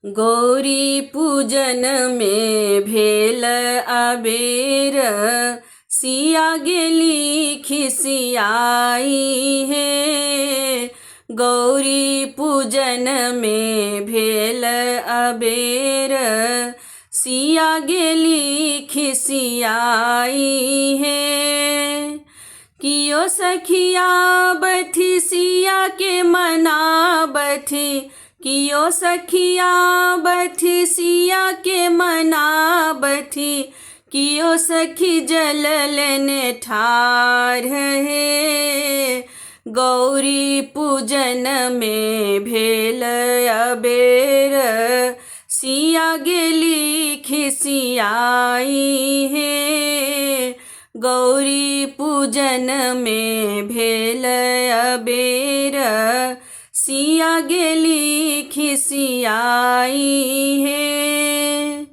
गौरी पूजन मे भेल अबेर, सिया गेली खिसियाई हे। गौरी पूजन मे भेल अबेर, सिया गेली खिसियाई हे। कियो सखिया बथि सिया के मनाबथि, कियो सखिया बथि सिया के मनाबथि, कियो सखी जल लेने ठाढ़ हे। गौरी पूजन मे भेल अबेर, सिया गेली खिसियाई हे। गौरी पूजन मे भेल अबेर, सिया गेली खिसियाई हे।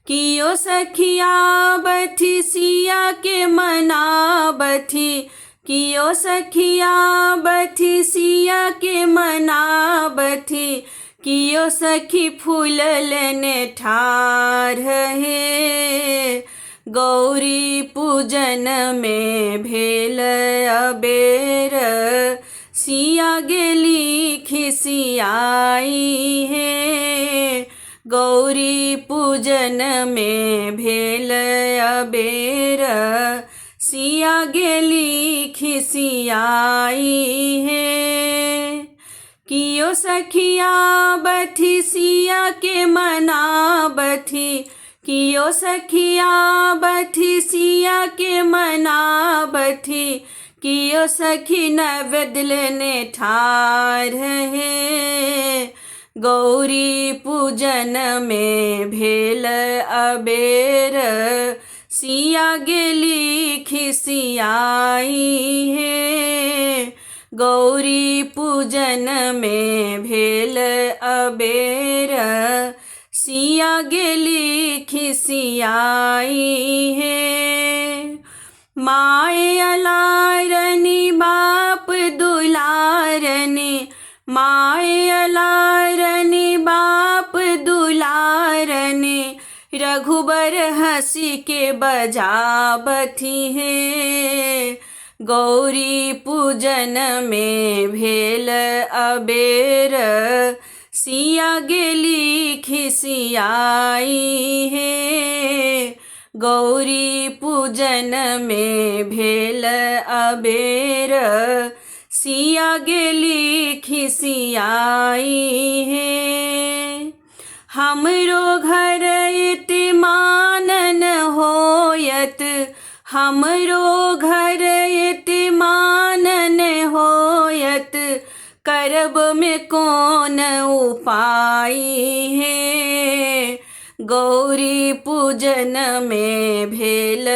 कियो सखिया बथि सिया के मनाबथि, कियो सखिया बथि सिया के मनाबथि, कियो सखी फूल लेने ठाढ़ हे। गौरी पूजन मे भेल अबेर, सिया गेली खिसियाई हे। गौरी पूजन मे भेल अबेर, सिया गेली खिसियाई हे। कियो सखिया बथि सिया के मनाबथि, कियो सखिया बथि सिया के मनाबथि, कियो सखी नैवेद्य लेने ठाढ़ हे। गौरी पूजन मे भेल अबेर, सिया गेली खिसियाई हे। गौरी पूजन मे भेल अबेर, सिया गेली खिसियाई हे। माय अलारनी बाप दुलारनी, माय अलारनी बाप दुलारनी, रघुबर हंसी के बजाबथि हे। गौरी पूजन मे भेल अबेर, सिया गेली खिसियाई हे। गौरी पूजन मे भेल अबेर, सिया गेली खिसियाई हे। हमरो घर एते मानन होयत, हमरो घर एते मानन होयत, करब मे कोन उपाय हे। गौरी पूजन मे भेल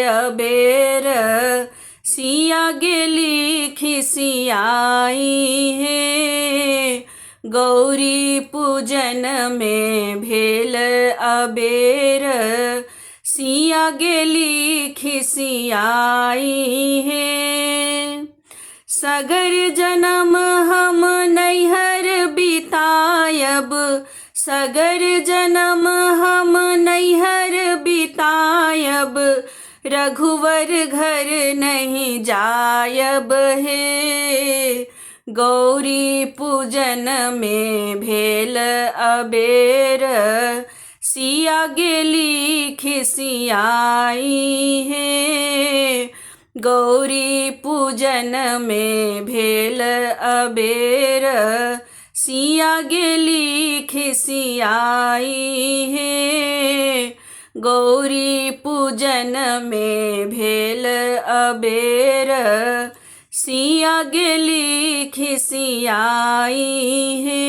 अबेर, सिया गेली खिसियाई हे। गौरी पूजन मे भेल अबेर, सिया गेली खिसियाई हे। सगर जनम हम नैहर बितायब, सगर जनम हम नैहर बितायब, रघुवर घर नहीं जायब हे। गौरी पूजन मे भेल अबेर, सिया गेली खिसियाई हे। गौरी पूजन मे भेल अबेर, सिया गेली खिसियाई हे। गौरी पूजन मे भेल अबेर, सिया गेली खिसियाई हे।